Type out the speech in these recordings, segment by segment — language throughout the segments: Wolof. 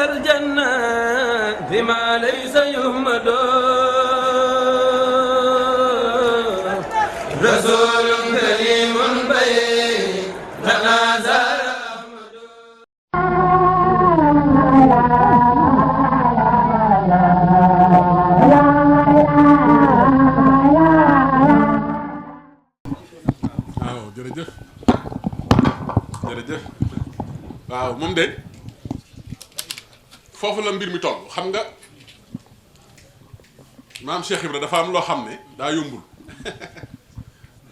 الجنة بما ليس يهمد رسول كريم بين تنازل waaw jërëjëf jërëjëf waaw moom de foofu la mbir mi toll xam nga maam Cheikh Ibra dafa am loo xam ne daa yombul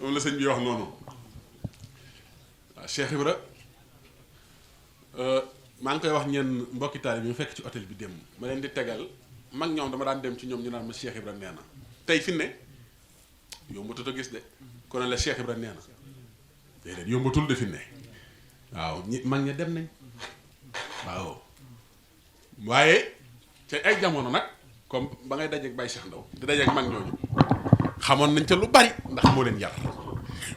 moom la sëñ bi wax noonu waaw Cheikh Ibra maa ngi koy wax ñenn mbokki taali bi mu fekk ci hôtel bi démb ma leen di tegal mag ñoom dama daan dem ci ñoom ñu naan ma Cheikh Ibra nee na tey fi ne yombatut a gis de kon la Cheikh Ibra nee na déedéet yombatul de fi ne waaw ñi mag ña dem nañ waaw waaye ca ay jamono nag comme ba ngay dajeeg Baye Cheikh Ndaw di dajeeg mag ñooñu xamoon nañ ca lu bari ndax moo leen yar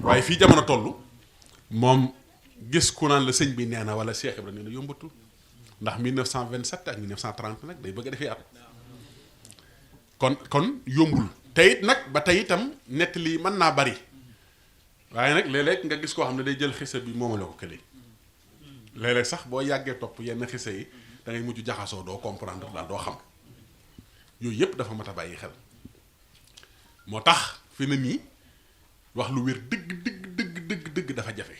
waaye fii jamono toll moom gis ku naan la sëñ bi nee na wala Cheikh Ibra nee na yombatul ndax 1927 ak 1930 nag day bëgg a defee at kon yombul te it nag ba tey itam nett lii mën naa bari waaye nag léeg-léeg nga gis koo xam ne day jël xisa bi moomale ko kële léeg-léeg sax boo yàggee topp yenn xisa yi da ngay mujj jaxasoo doo comprendre daal doo xam yooyu yëpp dafa mat a bàyyi xel moo tax fi na nii wax lu wér dëgg dafa jafe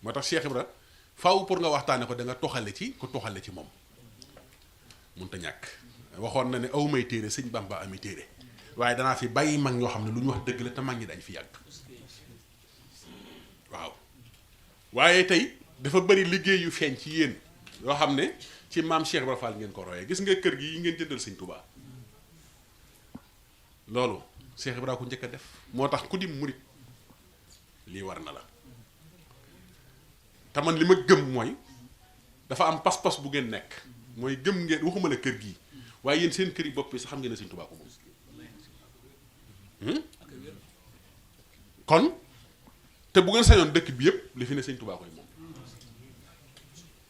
moo tax Cheikh Ibra faaw pour nga waxtaane ko da nga toxale ci ko toxale ci moom mënut a ñàkk waxoon na ne aw may téere sëñ Bamba ami téere waaye danaa fi bàyyi mag ñoo xam ne lu ñu wax dëgg la te mag ñi dañ fi yàgg waaw waaye tey dafa bari liggéey yu feeñ ci yéen yoo xam ne ci maam Cheikh Ibra Fall ngeen ko royee gis nga kër gi yi ngeen jëndal sëñ Touba loolu Cheikh Ibra ko njëkk a def moo tax ku di murit lii war na la te man li ma gëm mooy dafa am pas-pas bu ngeen nekk mooy gëm ngeen waxuma la kër gi waaye yéen seen kër yi bopp yi sax xam ngeen ne sëñ Touba ko moom kon te bu ngeen sañoon dëkk bi yëpp li fi ne sëñ Touba koy moom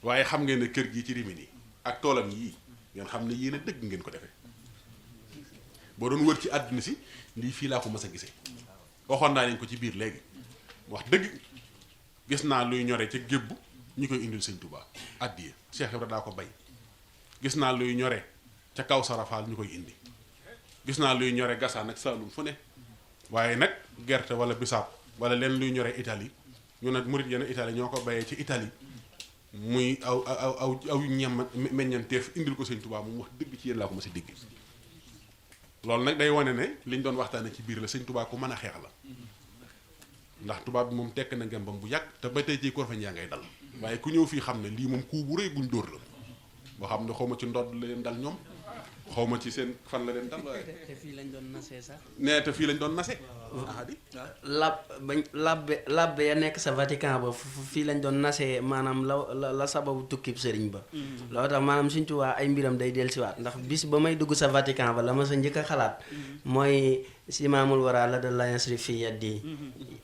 waaye xam ngeen ne kër gii ci Rimini ak toolam yii ngeen xam ne yéen a dëgg ngeen ko defee boo doon wër ci àdduna si lii fii laa ko mas a gisee waxoon naa leen ko ci biir léegi wax dëgg gis naa luy ñore ca gébb ñi koy indil sëñ Touba addiya Cheikh Ibra daa ko bay gis naa luy ñore ca kaw sarafaal ñu koy indi gis naa luy ñore gasaan ak Saalum fu ne waaye nag gerte wala bisaab wala leen luy ñore Italie ñu ne murit yenn Italie ñoo ko bayee ci Italie muy aw ñem meññanteef indil ko sëñ Touba moom wax dëgg ci yéen laa ko ma si digg loolu nag day wane ne liñ doon waxtaane ci biir la sëñ Touba ku mën a xeex la ndax tubaab bi moom tekk na ngembam bu yàgg te ba tey ci korfañ yaa ngay dal waaye ku ñëw fii xam ne lii moom kuu bu rëy buñ dóor la boo xam ne xaw ma ci ndodd la leen dal ñoom xaw ma ci seen fan la leen dal waaye te fii lañ doon nasee sax. nee te fii lañ doon nase labbe ya nekk sa Vatican ba fii lañ doon nasee maanaam la sababu tukkib sëriñ ba loolu tax maanaam Sëriñ Tuubaa ay mbiram day dellusiwaat ndax bis ba may dugg sa Vatican ba la ma sa njëkk a xalaat mooy simaamul wara la da layasri fi yaddi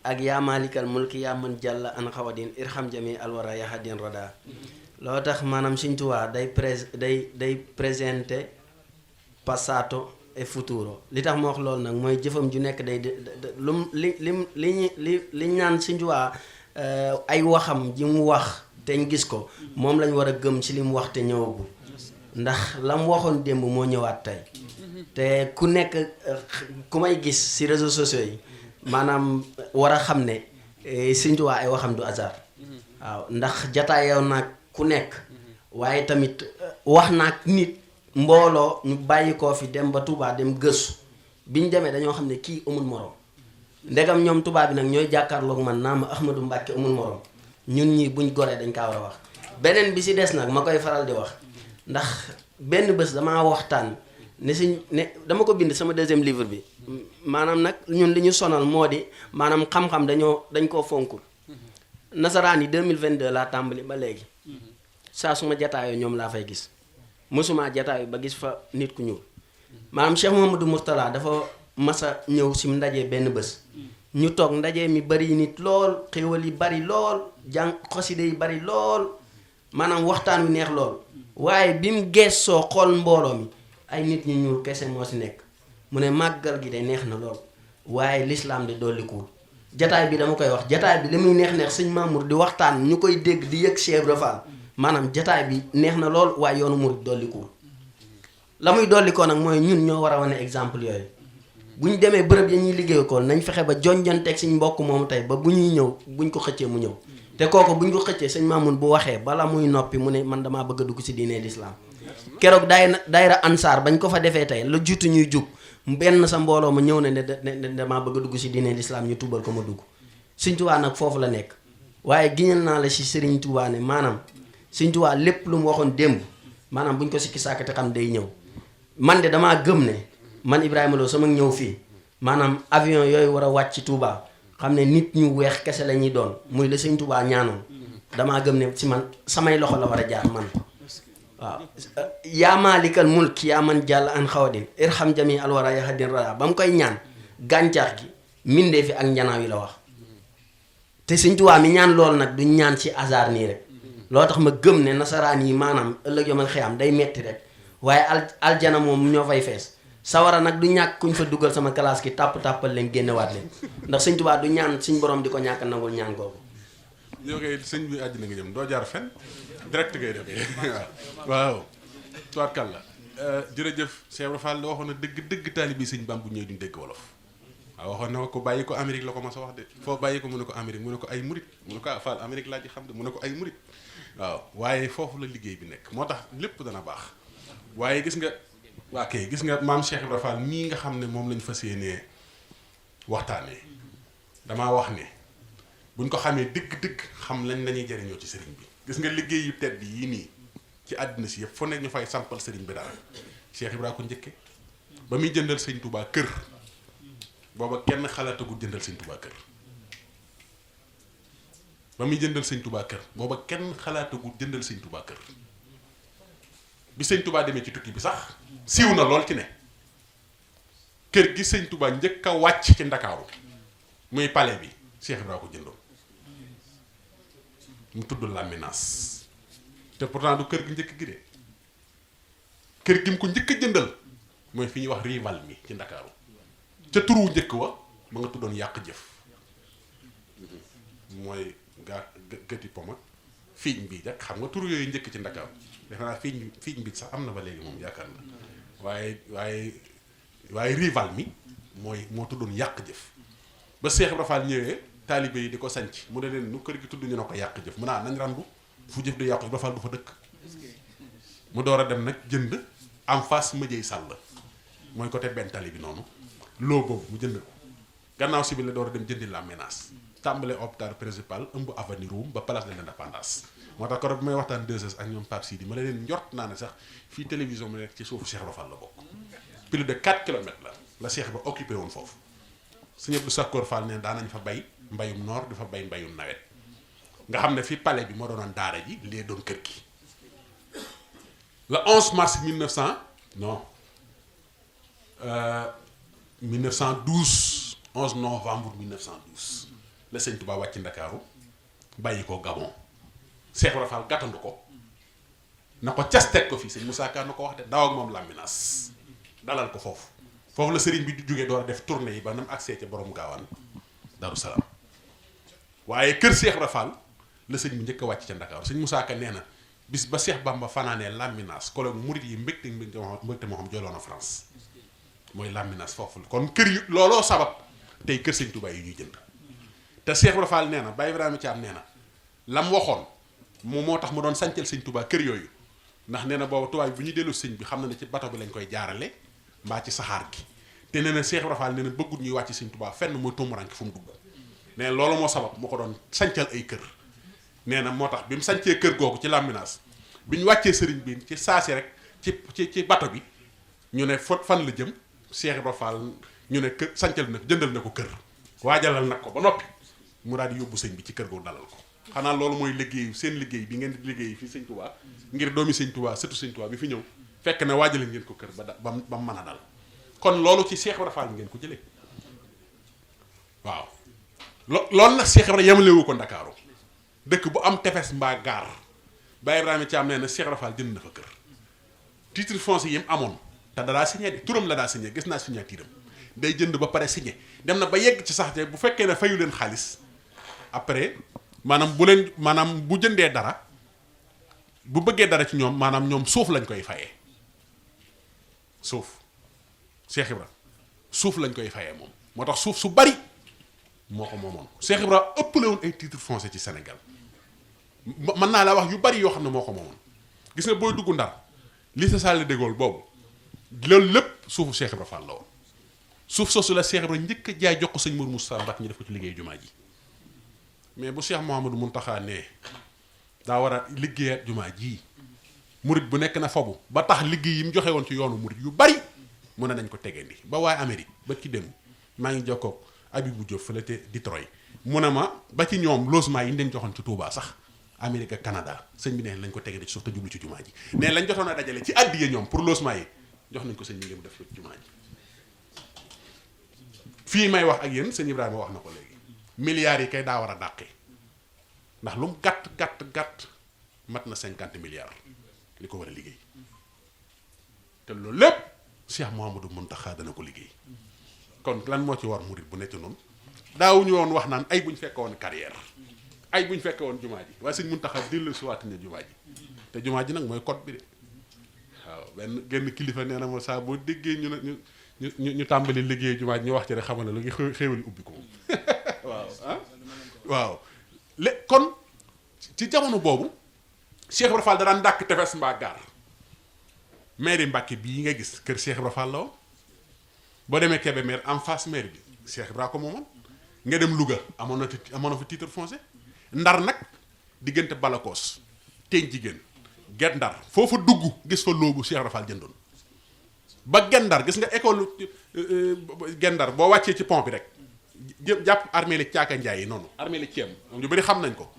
ak yaa maalikal mulki yaa mën jàll an xawadin irham jami alwara yahadin rada loolu tax maanaam Sëriñ Tuubaa day présenté passato et futuro li tax ma wax loolu nag mooy jëfam ju nekk day li ñaan Sëriñ Tuubaa ay waxam ji mu wax te ñu gis ko moom lañ war a gëm ci li mu wax te ñëwagul ndax la mu waxoon démb moo ñëwaat tey te ku nekk ku may gis ci réseaux sociaux yi maanaam war a xam ne Sëriñ Tuubaa ay waxam du hasard waaw ndax jataayoo nag ku nekk waaye tamit wax naag nit mbooloo ñu bàyyi koo fi dem ba Touba dem gëstu bi ñu demee dañoo xam ne kii amul morom ndegam ñoom tubaab bi nag ñooy jàkkaarloog man naa ma Ahmadou Mbacke amul morom ñun ñi buñ goree dañ kaa war a wax. beneen bi si des nag ma koy faral di wax ndax benn bés damaa waxtaan ne dama ko bind sama deuxième livre bi maanaam nag ñun li ñu sonal moo di maanaam xam-xam dañ koo fonkul nasaraan yi 2022 laa tàmbali ba léegi saa su ma jataayoo ñoom laa fay gis. mësuma jataayu ba gis fa nit ku ñuul maanaam Cheikh Mouhamadou Mourtala dafa masa ñëw si ndaje benn bés ñu toog ndaje mi bari nit lool xéwal yi bari lool jàng xaside yi bari lool maanaam waxtaan wi neex lool waaye bi mu geesoo xool mbooloo mi ay nit ñu ñuul kese moo si nekk mu ne màggal gi de neex na lool waaye lislaam de dollikuwul jataay bi dama koy wax jataay bi li muy neex sëñ Mamour di waxtaan ñu koy dégg di yëg Cheikh Ibra Fall maanaam jataay bi neex na lool waaye yoonu murid dollikuwul la muy dollikoo nag mooy ñun ñoo war a wane exemple yooyu bu ñu demee bërëb ya ñuy liggéey ko nañ fexe ba jonjanteeg suñ mbokk moomu tey ba bu ñuy ñëw buñ ko xëccee mu ñëw te kooku buñ ko xëccee sëñ Mamoun bu waxee bala muy noppi mu ne man damaa bëgg a dugg si diine l'islam keroog daayira ansaar bañ ko fa defee tey la juutu ñuy jug benn sa mbooloo ma ñëw ne damaa bëgg a dugg si diine l'islam ñu tubal ko ma dugg Sëñ Tuubaa nag foofu la nekk waaye giñal naa la si Sëriñ Tuubaa ne maanaam Sëñ Tuubaa lépp lu mu waxoon démb maanaam buñ ko sikki sàkkate xam day ñëw man de damaa gëm ne man Ibrahima Lo sama ñëw fii maanaam avion yooyu war a wàcc ci Touba xam ne nit ñu weex kese la ñuy doon muy la Sëñ Touba ñaanoon damaa gëm ne si man samay loxo la war a jaar man waaw yaa maalikal mulk yaa man jàll an xawadin irham jami alwara yahadin rada ba mu koy ñaan gàncax gi mindee fi ak njanaaw yi la wax te Sëñ Touba mi ñaan loolu nag duñ ñaan ci hasard nii rek loo tax ma gëm ne nasaraan yi maanaam ëllëg yomal xiyam day metti rek waaye aljana moom ñoo fay fees sawara nag du ñàkk kuñ fa dugal sama classe ki tàppal leen génnewaat leen ndax Sëñ Tuubaa du ñaan suñ borom di ko ñàkk nangul ñaan googu. ñoo koy sëñ bi àddina nga jëm doo jaar fen direct ngay def waaw tubaarkàlla jërëjëf Cheikh Ibra Fall la waxoon na dëgg taalibi sëñ Bamba bu ñëwee duñ dégg wolof waaw waxoon na ko bàyyi ko Amérique la ko mas a wax de foo bàyyi ko mu ne ko Amérique mu ne ko ay murit mu ne ko Fall Amérique laa ci xam de mu ne ko ay murit waaw waaye foofu la liggéey bi nekk moo tax lépp dana baax waaye gis nga waa kay gis nga maam Cheikh Ibra Fall mii nga xam ne moom lañ fas yéenee waxtaanee damaa wax ne buñ ko xamee dëgg-dëgg xam lañ lañuy jariñoo ci sëriñ bi gis nga liggéey yu tedd yii nii ci àddina si yëpp fu ne ñu fay sampal sëriñ bi dara Cheikh Ibra ko njëkke ba muy jëndal sëñ Touba kër booba kenn xalaatagul jëndal sëñ Touba kër ba muy jëndal sëñ Touba kër booba kenn xalaatagul jëndal sëñ Touba kër bi sëñ Touba demee ci tukki bi sax siiw na lool ci ne kër gi sëñ Touba njëkk a wàcc ci Ndakaaru muy palais bi Cheikh Ibra ko jëndoon mu tudd Lambinaas te pourtant du kër gi njëkk gi de kër gi mu ko njëkk a jëndal mooy fi ñuy wax rival mi ci Ndakaaru ca turu njëkk wa ma nga tuddoon yàq jëf mooy gëti poma fiiñ bi jak xam nga turu yooyu njëkk ci Ndakaaru defe naa fiiñ bi sax am na ba léegi moom yaakaar na waaye rival mi moo tuddoon yàq jëf ba Cheikh Ibra Fall ñëwee taalibe yi di ko sanc mu ne leen nu kër gi tudd ñu ne ko yàq jëf mu naa nañ randu fu jëf di yàqu Ibra Fall du fa dëkk mu door a dem nag jënd en face Mëjëy Sàll mooy côté benn tali bi noonu loo boobu mu jënd ko gannaaw si bi la door a dem jëndi la menace tàmbale hôpital principal ëmb avenue Roume ba place de l'Indépendance moo tax koro bi may waxtaan 2S ak ñoom Pape Sidi ma leen njort naa ne sax fii télévision mu nekk ci suufu Cheikh Ibra Fall la bokk plus de 4 kilomètres la Cheikh ba occupé woon foofu Sëñ Abdou Sakkoor Fall ne daan nañ fa bay mbayum noor di fa bay mbayum nawet nga xam ne fi palais bi moo doonoon daara ji lee doon kër gi le 11 mars 1912 11 novembre 1912 la Sëñ Touba wàcc Ndakaaru bàyyi ko Gabon Cheikh Ibra Fall gàttandu ko na ko cas teg ko fii sëñ Moussa Ka na ko wax de daw ak moom Lambinaas dalal ko foofu la sëriñ bi di jógee door a def tournée yi ba nam accès ca borom gaawaan Daaru Salaam waaye kër Cheikh Ibra Fall la sëñ bi njëkk a wàcc ca Ndakaaru sëñ Moussa Ka nee na bis ba Cheikh Bamba fanaanee Lambinaas koloog murit yi mbégte moo xam joloon a France mooy Lambinaas foofu la kon kër yu looloo sabab tey kër sëñ Touba yi ñuy jënd te Cheikh Ibra Fall nee na Baye Ibrahima Thiam nee na lam waxoon moo tax mu doon sancal sëñ Touba kër yooyu ndax nee na boobu tubaab bi bu ñuy dellu sëñ bi xam na ne ci bato bi lañ koy jaarale mbaa ci saxaar gi te nee na Cheikh Ibra Fall nee na bëggul ñuy wàcc sëñ Touba fenn mooy tumuraanke fu mu dugg nee na loolu moo sabab mu ko doon sancal ay kër nee na moo tax bi mu sancee kër googu ci Lambinaas bi ñu wàccee sëriñ bi ci saasi rek ci bato bi ñu ne fan la jëm Cheikh Ibra Fall ñu ne kër sancal na jëndal na ko kër waajalal nag ko ba noppi mu daal di yóbbu sëñ bi ci kër googu dalal ko xanaa loolu mooy liggéey seen liggéey bi ngeen di liggéey fii sëñ Touba ngir doomi sëñ Touba sëtu sëñ Touba bi fi ñëw fekk na waajale ngeen ko kër ba mu mën a dal kon loolu ci Cheikh Ibra Fall ngeen ko jëlee waaw loolu nag Cheikh Ibra yemalewu ko Ndakaaru dëkk bu am tefes mbaa gaar Baye Ibrahima Thiam nee na Cheikh Ibra Fall jënd na fa kër titre foncier yi mu amoon te daa signé de turam la daa signé gis naa signature am day jënd ba pare signé dem na ba yegg ci sax te bu fekkee ne fayu leen xaalis après maanaam bu jëndee dara bu bëggee dara ci ñoom maanaam ñoom suuf lañ koy fayee suuf Cheikh Ibra suuf lañ koy fayee moom moo tax suuf su bari moo ko moomoon Cheikh Ibra ëppale woon ay titre foncier ci Sénégal mën naa la wax yu bari yoo xam ne moo ko moomoon gis nga booy dugg Ndar lycée Charles de Gaulle boobu loolu lépp suufu Cheikh Ibra Fall la woon suuf soosu la Cheikh Ibra njëkk a jaay jox ko sëñ Mourou Moussa Mbacke ñu def ko ci liggéey jumaa ji mais bu Cheikh Mouhamadou Mountakha ne daa war a liggéeyaat jumaa ji murit bu nekk na fobu ba tax liggéey yi mu joxe woon ci yoonu murit yu bari mu ne nañ ko tegandi ba waaye Amérique ba ci dem maa ngi jokkoo Abibou Diop fële te Detroit mu ne ma ba ci ñoom logement yi ñu leen joxoon ci Touba sax Amérique ak Canada sëñ bi ne lañ ko tegandi ci suuf te jublu ci jumaa ji ne lañ jotoon a dajale ci àddiya ñoom pour logement yi jox nañ ko sëñ bi ngeen def ci jumaa ji fii may wax ak yéen sëñ Ibrahima wax na ko léegi milliards yi kay daa war a dàqee ndax lu mu gàtt mat na 50 milliards li ko war a liggéey te loolu lépp Cheikh Mouhamadou Mountakha dana ko liggéey kon lan moo ci war murit bu nekk noonu daawuñu woon wax naan ay bu ñu fekke woon carrière ay bu ñu fekke woon jumaa ji waaye sëñ Mountakha dellu si waat na jumaa ji te jumaa ji nag mooy code bi de waaw benn genn kilifa nee na ma saa boo déggee ñu tàmbali liggéey jumaa ji ñu wax ci rek xamal ne lu ngi xéewali ubbi ko moom waaw ah waaw kon ci jamono boobu Cheikh Ibra Fall da daan dàkk tefes mbaa gaar mairie Mbàkke bii nga gis kër Cheikh Ibra Fall la woon boo demee Kébémer en face maire bi Cheikh Ibra ko moomoon nga dem Louga amoon na fa titre foncier Ndar nag diggante Balakoos teeñ jigéen Guet Ndar foofu dugg gis fa loobu Cheikh Ibra Fall jëndoon ba Guet Ndar gis nga école Guet Ndar boo wàccee ci pont bi rek jàpp armée li Caaka Njaay yi noonu armée li Ceem moom ñu bëri xam nañ ko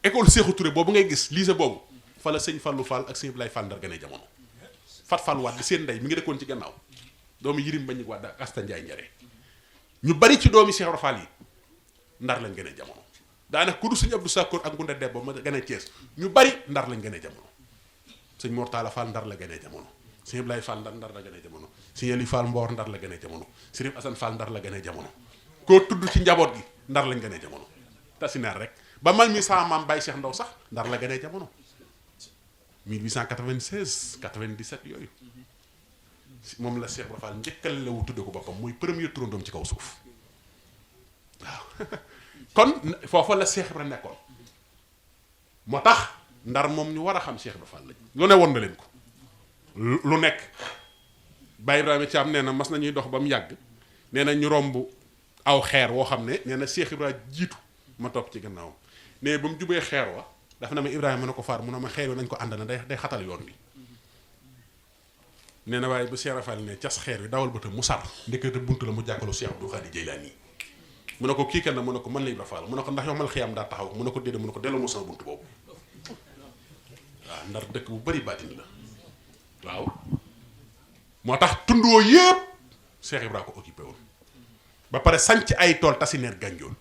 école Sékou Touré boobu ngay gis lycée boobu fa la sëñ Fallou Fall ak sëñ Ablaye Fall Ndar gane jamono Fat Fall Wade seen ndey mi ngi dëkkoon ci gannaaw doomu Yirim Bañik Wade ak Asta Njaay njare ñu bari ci doomi Cheikh Ibra Fall yi Ndar lañ gane jamono daanaka ku du sëñ Abdou Sakkoor ak Ngunda Debba ma gane Thiès ñu bari Ndar lañ gane jamono sëñ Mortala Fall Ndar la gane jamono sëñ Ablaye Fall Ndar la gane jamono sëñ Ali Fall Mboor Ndar la gane jamono Sëriñ Assane Fall Ndar la gane jamono koo tudd ci njaboot gi Ndar lañ gane jamono tasinaar rek ba man mi sama maam Baye Cheikh Ndaw sax Ndar la gane jamono 1896 97 yooyu moom la Cheikh Ibra Fall njëkkal la wu tudde ko boppam muy premier turandoom ci kaw suuf waaw kon foofa la Cheikh Ibra nekkoon moo tax Ndar moom ñu war a xam Cheikh Ibra Fall lañ lu ne woon na leen ko lu nekk Baye Ibrahima Thiam nee na mas nañuy dox ba mu yàgg nee na ñu romb aw xeer woo xam ne nee na Cheikh Ibra jiitu ma topp ci gannaawam ne ba mu jubee xeer wa dafa na ma Ibrahima na ko faar mu ne ma xeer wi nañ ko ànd na day xatal yoon bi nee na waaye bu Cheikh Ibra Fall ne cas xeer wi dawal bëtam mu sar ndekete buntu la mu jàkkalu Cheikh Abdou Khadre Jeylaani mu ne ko kii kan la mu ne ko mën la Ibra Fall mu ne ko ndax yow mal xiyam daa taxaw mu ne ko déedéet mu ne ko delloo mu sama buntu boobu waaw Ndar dëkk bu bari baatin la waaw moo tax tundoo yépp Cheikh Ibra ko occupé woon ba pare sanc ay tool tasineer gànjool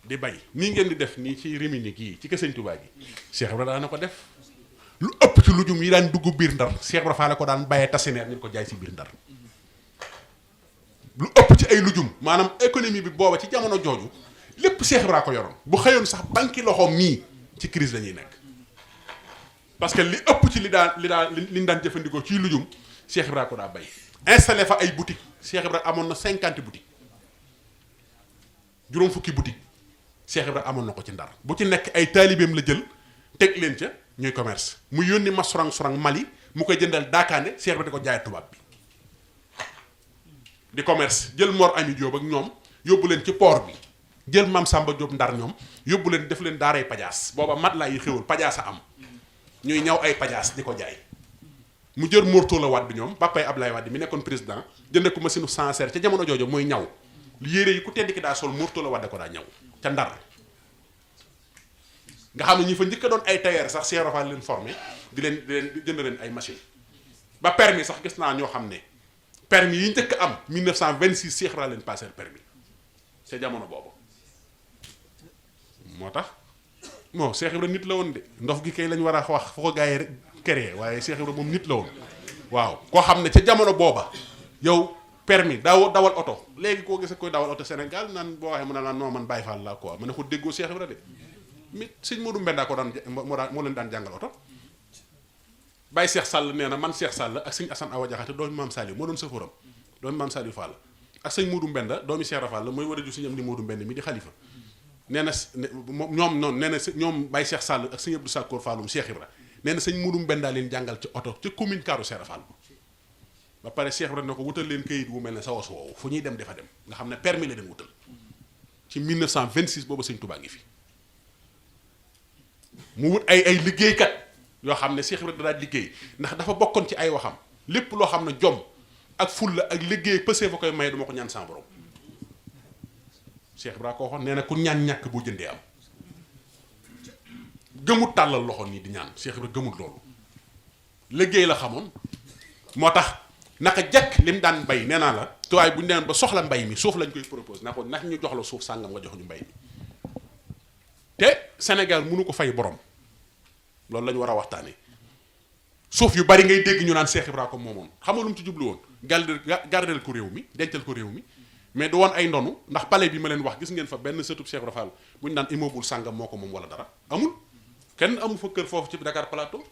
di bay nii ngeen di def nii ci Rimini gii ci kër Sëñ Tuubaa gi Cheikh Ibra daan na ko def lu ëpp ci lujum yi daan dugg biir Ndar Cheikh Ibra Fall ko daan bayee tasineer ñu ko jaay si biir Ndar lu ëpp ci ay lujum maanaam économie bi booba ci jamono jooju lépp Cheikh Ibra ko yoroon bu xëyoon sax banki loxoom nii ci crise la ñuy nekk parce que li ëpp ci li ñu daan jëfandikoo ci lujum Cheikh Ibra ko daa bay installé fa ay boutique Cheikh Ibra amoon na 50 boutique juróom fukki boutique Cheikh Ibra amoon na ko ci Ndar bu ci nekk ay taalibeem la jël teg leen ca ñuy commerce mu yónni ma sorang Mali mu koy jëndal daakaande Cheikh Ibra di ko jaay tubaab bi di commerce jël Mor Ami Diop ak ñoom yóbbu leen ci port bi jël Mam Samba Diop Ndar ñoom yóbbu leen def leen daaray pajaas booba mat laa yi xéwal pajaas a am ñuy ñaw ay pajaas di ko jaay mu jër Morto la Wade ñoom papay Ablaye Wade mi nekkoon président jënd ko machine Sancerre ca jamono jooju mooy ñaw yére yi ku tedd ki daa sol Morto la Wade ko daa ñaw ca Ndar nga xam ne ñi fa njëkk a doon ay tailleur sax Cheikh Ibra Fall leen formé di jënd leen ay machine ba permis sax gis naa ñoo xam ne permis yi njëkk am 1926 Cheikh Ibra leen passé permis ca jamono boobu moo tax bon Cheikh Ibra nit la woon de ndof gi kay lañ war a wax foo ko gars yi rek créé waaye Cheikh Ibra moom nit la woon waaw koo xam ne ca jamono booba yow permis dawal oto léegi koo gis koy dawal oto Sénégal naan boo waxee mu ne la non man Baye Fall laa quoi ma ne ko déggoo Cheikh Ibra de mi sëñ Modou Mbenda ko daan moo leen daan jàngal oto Baye Cheikh Sall nee na man Cheikh Sall ak sëñ Assane Awa Diakhaté doomi maam Saliou moo doon sëfóoram doomi maam Saliou Fall ak sëñ Modou Mbenda doomi Cheikh Rafal la mooy war a ju sëñ am di Modou Mbenda mi di xalifa nee na ñoom noonu nee na ñoom Baye Cheikh Sall ak sëñ Abdou Sakkoor Fallum Cheikh Ibra nee na sëñ Modou Mbenda leen jàngal ci oto ca commune Kaaru Cheikh Rafal ba pare Cheikh Ibra ne ko wutal leen kayit wu mel ne sa was woowu fu ñuy dem dafa dem nga xam ne permis la leen wutal ci 1926 boobu sëñ Touba ngi fi mu wut ay liggéeykat yoo xam ne Cheikh Ibra da daa liggéey ndax dafa bokkoon ci ay waxam lépp loo xam ne jom ak fulla ak liggéey pësee fa koy may duma ko ñaan sama borom Cheikh Ibra ko waxoon nee na ku ñaan ñàkk boo jëndee am gëmut tàllal loxo nii di ñaan Cheikh Ibra gëmut loolu liggéey la xamoon moo tax naka jekk lim daan bay nee naa la tuwaay bu ñu demee ba soxla mbay mi suuf lañ koy propose na ko ndax ñu jox la suuf sàngam nga jox ñu mbay mi te Sénégal mënu ko fay borom loolu la ñu war a waxtaanee suuf yu bari ngay dégg ñu naan Cheikh Ibra ko moomoon xam nga lu mu ci jublu woon gardel ko réew mi dencal ko réew mi mais du woon ay ndonu ndax palais bi ma leen wax gis ngeen fa benn sëtub Cheikh Ibra Fall bu ñu naan immeuble sàngam moo ko moom wala dara amul kenn amu fa kër foofu ci Dakar Plateau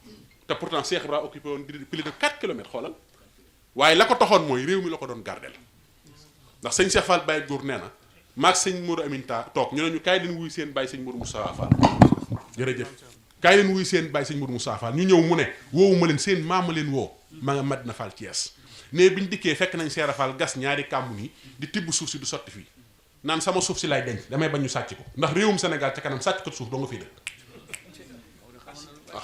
te pourtant Cheikh Ibra occupé woon plus de 4 kilomètres xoolal waaye la ko taxoon mooy réew mi la ko doon gardel ndax sëñ Cheikh Fall Baye Góor nee na maag sëñ Modou Aminta toog ñu ne ñu kaay leen wuy seen Baye sëñ Modou Moustapha Fall jërëjëf kaay leen wuy seen Baye sëñ Modou Moustapha Fall ñu ñëw mu ne woowu ma leen seen maama leen woo ma nga Madina Fall Thiès ne biñu dikkee fekk nañ Cheikh Fall gas ñaari kàmbu nii di tibb suuf si du sotti fii naan sama suuf si lay denc damay bañ ñu sàcc ko ndax réewum Sénégal ca kanam sàcc ko suuf doo nga fii dëkk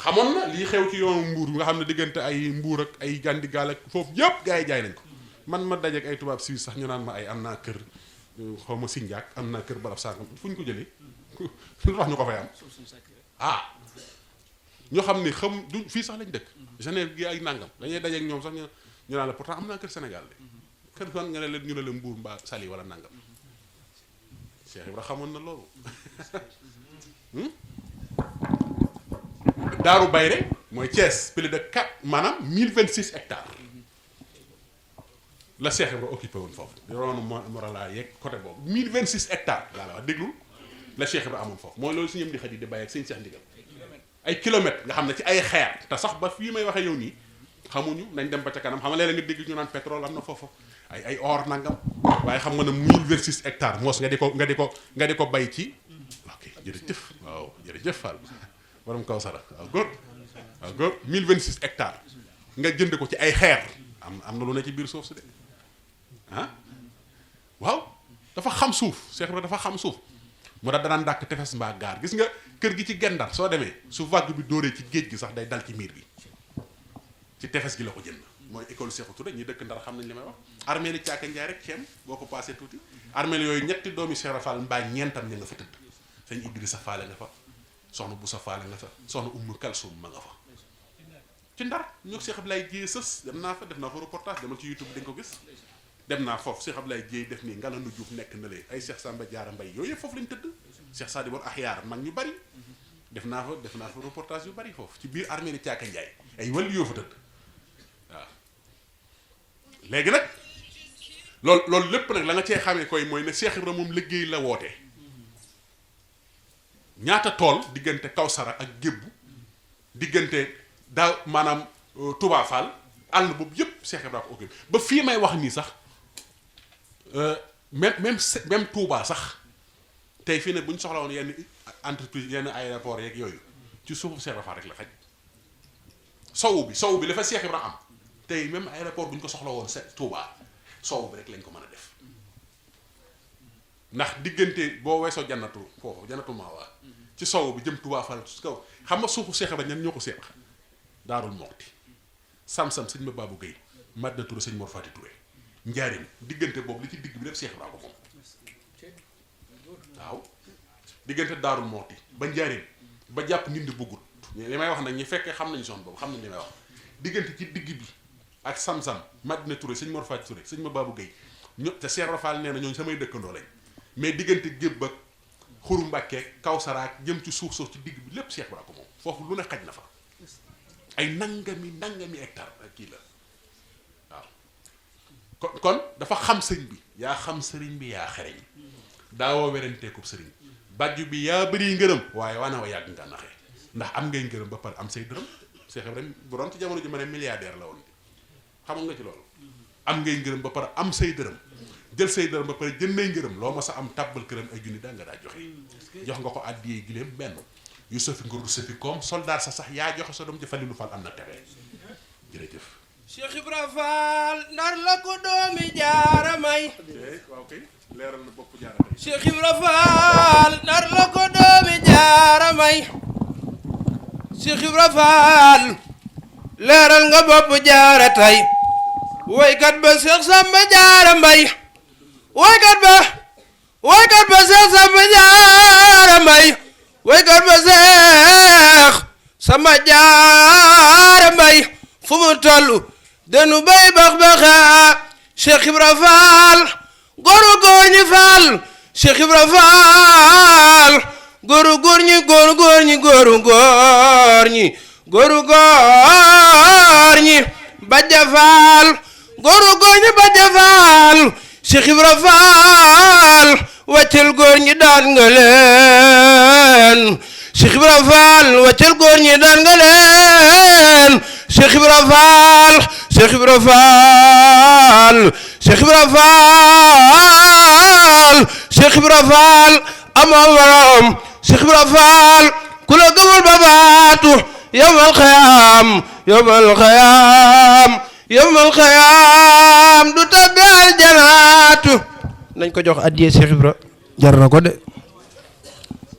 xamoon na lii xew ci yoonu mbuur nga xam ne diggante ay mbuur ak ay Gandigaal ak foofu yëpp gars yi jaay nañ ko man ma dajeek ay tubaab Suisse sax ñu naan ma ay am naa kër xaw ma Sindiak am naa kër barab sàngam fu ñu ko jëlee lu tax ñu ko fay am ah ñoo xam ne xam du fii sax lañ dëkk Genève gi ay nàngam dañuy dajeek ñoom sax ñu naan la pourtant am naa kër Sénégal de kër fan nga ne leen ñu ne la mbuur mbaa Saly wala nàngam Cheikh Ibra xamoon na loolu Daaru Bayre mooy Thiès plus de 4 maanaam 1026 hectares la Cheikh Ibra occupé woon foofu yoroonu Morala yeeg côté boobu 1026 hectares laa la wax déglul la Cheikh Ibra amoon foofu mooy loolu si ñëm di xat yi di bàyyi ak sëñ Cheikh Ndigal ay kilomètres nga xam ne ci ay xeer te sax ba fii may waxee yow nii xamuñu nañ dem ba ca kanam xam nga léeg-léeg nga dégg ñu naan pétrole am na foofu ay or nangam waaye xam nga ne 1026 hectares moos nga di ko bay ci ok jërëjëf waaw jërëjëf Fall borom Kawsara waaw góor 1026 hectares nga jënd ko ci ay xeer am na lu ne ci biir suuf si de ah waaw dafa xam suuf Cheikh Ibra dafa xam suuf mu tax danaan dàkk tefes mbaa gaar gis nga kër gi ci Gendar soo demee su vague bi dóoree ci géej gi sax day dal ci miir bi ci tefes gi la ko jënd mooy école Sékou Touré ñi dëkk Ndar xam nañ li may wax armée li Caaka Njaay rek ceem boo ko passé tuuti armée yooyu ñetti doomi Cheikh Ibra Fall mbaa ñeentam ña nga fa tëdd sëñ Idrissa Fall nga fa soxna Boussa Fall nga fa soxna Umm Kalsum ma nga fa ci Ndar ñoo Cheikh Ablaye Dieye sës dem naa fa def naa fa reportage demal ci YouTube dañ ko gis dem naa foofu Cheikh Ablaye Dieye def nii Ngalandu Diouf nekk na lee ay Cheikh Samba Diarra Mbaye yooyu yëpp foofu lañ tëdd Cheikh Sadi Bor Axyaar mag ñu bari def naa fa reportage yu bari foofu ci biir armée ni Caaka Njaay ay wàllu yoo fa tëdd waaw léegi nag loolu lépp nag la nga cee xamee koy mooy ne Cheikh Ibra moom liggéey la woote ñaata tool diggante Kawsara ak Gébbu diggante daaw maanaam Touba Fall àll boobu yëpp Cheikh Ibra ko occupé ba fii may wax nii sax même Touba sax tey fii ne bu ñu soxla woon yenn entreprise yenn aéroport yeeg yooyu ci suufu Cheikh Ibra Fall rek la xaj sowu bi la fa Cheikh Ibra am tey même aéroport bu ñu ko soxla woon Touba sowu bi rek lañ ko mën a def ndax diggante boo weesoo jannatu foofu jannatu Maawa ci sowu bi jëm Touba Fall ci kaw xam nga suufu Cheikh Ibra ñan ñoo ko seeq Daarul Moxti Sam-Sam sëñ ma Babou Gueye Madina Touré sëñ Mor Fati Touré Njaarim diggante boobu li ci digg bi def Cheikh Ibra ko moom waaw diggante Daarul Moxti ba Njaarim ba jàpp nit di bëggut li may wax nag ñi fekkee xam nañu zone boobu xam nañ li may wax diggante ci digg bi ak Sam-Sam Madina Touré sëñ Mor Fati Touré sëñ ma Babou Gueye te Cheikh Ibra Fall nee na ñooñu samay dëkkandoo lañ mais diggante gébb ak xuru Mbàkke Kawsaraak jëm ci suuf ci digg bi lépp Cheikh Ibra ko moom foofu lu ne xaj na fa ay nangami hectare kii la waaw kon dafa xam sëñ bi yaa xam sëriñ bi yaa xereñ daawoo werenteekub sëriñ bàjju bi yaa bëri ngërëm waaye wana wa yàgg nga naxee ndax am ngay ngërëm ba pare am say dërëm Cheikh Ibrahima bu doon ci jamono ji ma ne milliardaire la woon xamoon nga ci loolu am ngay ngërëm ba pare am say dërëm jël say dërëm ba pare jëndee ngërëm loo ma sa am tàbbal këram ay junni daa nga daa joxe jox nga ko àddiyee gileem benn yu safi ngor du safi koom soldat sa sax yaa joxe sa doom jëfali lu fal am na texe jërëjëf Cheikh Ibra Fall ndar la ko doomi jaara may waaw kay leeral na bopp jaara tey Cheikh Ibra Fall ndar la ko doomi jaara may Cheikh Ibra Fall leeral nga bopp jaara tey woykat ba Cheikh Samba Jaara Mbay woykat ba Cheikh Samba Jaara Mbay woykat ba Cheikh Samba Jaara Mbay fu mu tollu denu bay bax baxa Cheikh Ibra Fall góoru góor ñi Fall Cheikh Ibra Fall góoru góor ñi góoru góor ñi góoru góor ñi góoru góor ñi Bajja Fall góoru góor ñi Bajja Fall Cheikh Ibra Fall wàccel góor ñi daan nga leen Cheikh Ibra Fall wàccel góor ñi daan nga leen Cheikh Ibra Fall Cheikh Ibra Fall Cheikh Ibra Fall Cheikh Ibra Fall amoo borom Cheikh Ibra Fall ku la gëmul ba baatu yawmal xiyaam yawmal xiyaam yawmal xiyaam du tàggal janaatu nañ ko jox addiye Cheikh Ibra jar na ko de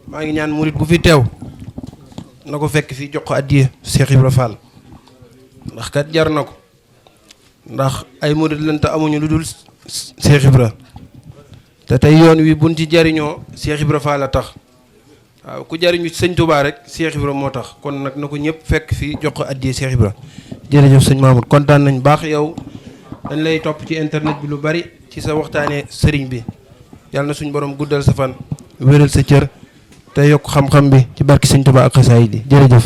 maa ngi ñaan murit gu fi teew na ko fekk fii jox ko addiye Cheikh Ibra Fall ndax kat jar na ko ndax ay murit lañ te amuñu lu dul Cheikh Ibra te tey yoon wi buñ ci jariñoo Cheikh Ibra Fall a tax waaw ku jariñu sëñ Touba rek Cheikh Ibra moo tax kon nag na ko ñëpp fekk fii jox ko addiyee Cheikh Ibra jërëjëf sëñ Mamoud kontaan nañ baax yow dañ lay topp ci internet bi lu bari ci sa waxtaanee sëriñ bi yàlla na suñ borom guddal sa fan wéral sa cër te yokk xam-xam bi ci barki sëñ Touba ak xasaayid yi jërëjëf